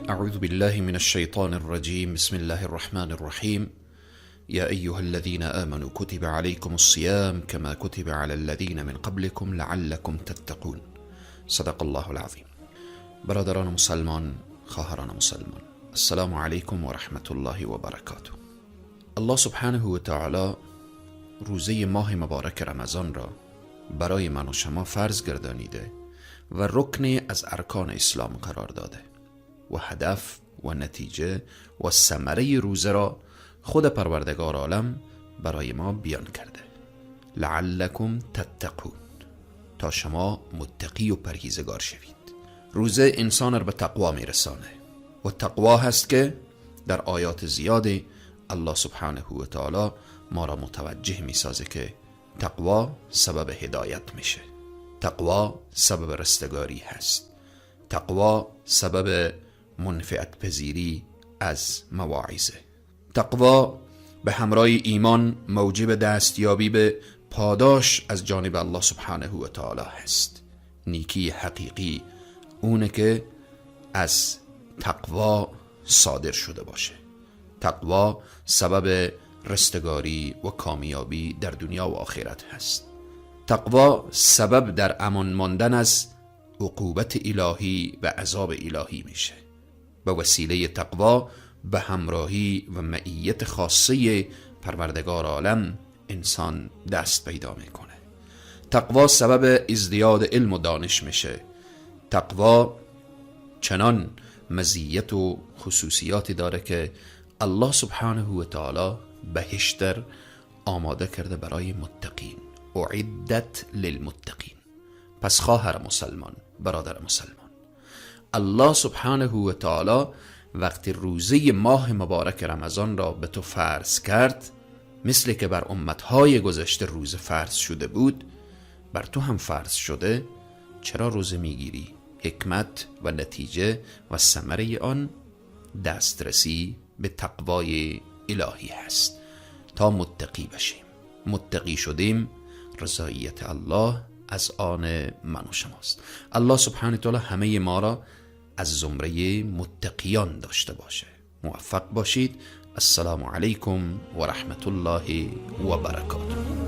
اعوذ بالله من الشیطان الرجیم. بسم الله الرحمن الرحیم. یا ایها الذین آمنوا كتب علیکم الصیام كما كتب علی الذین من قبلكم لعلكم تتقون. صدق الله العظیم. برادران مسلمان، خواهران مسلمان، السلام علیکم و رحمت الله و برکاته. الله سبحانه و تعالی روزه ماه مبارک رمضان را برای من و شما فرض گردانیده و رکن از ارکان اسلام قرار داده و هدف و نتیجه و ثمره روزه را خود پروردگار عالم برای ما بیان کرده. لعلکم تتقون، تا شما متقی و پرهیزگار شوید. روزه انسان را به تقوا میرسانه و تقوا هست که در آیات زیاد الله سبحانه و تعالی ما را متوجه میسازه که تقوا سبب هدایت میشه، تقوا سبب رستگاری هست، تقوا سبب منفعت پذیری از مواعظه. تقوا به همراه ایمان موجب دستیابی به پاداش از جانب الله سبحانه و تعالی هست. نیکی حقیقی اونه که از تقوا صادر شده باشه. تقوا سبب رستگاری و کامیابی در دنیا و آخرت هست. تقوا سبب در امان ماندن از عقوبت الهی و عذاب الهی میشه. به وسیله تقوا به همراهی و معیت خاصه پروردگار عالم انسان دست پیدا میکنه. تقوا سبب ازدیاد علم و دانش میشه. تقوا چنان مزیت و خصوصیاتی داره که الله سبحانه و تعالی بهشت در آماده کرده برای متقین. اعدت للمتقین. پس خواهر مسلمان، برادر مسلمان، الله سبحانه و تعالی وقتی روزه ماه مبارک رمضان را به تو فرض کرد، مثل که بر امتهای گذشته روزه فرض شده بود، بر تو هم فرض شده. چرا روزه میگیری؟ حکمت و نتیجه و ثمره آن دسترسی به تقوای الهی هست تا متقی بشیم. متقی شدیم، رضایت الله از آن من و شماست. الله سبحانه تعالی همه ما را از زمره متقیان داشته باشه. موفق باشید. السلام علیکم و رحمت الله و برکاته.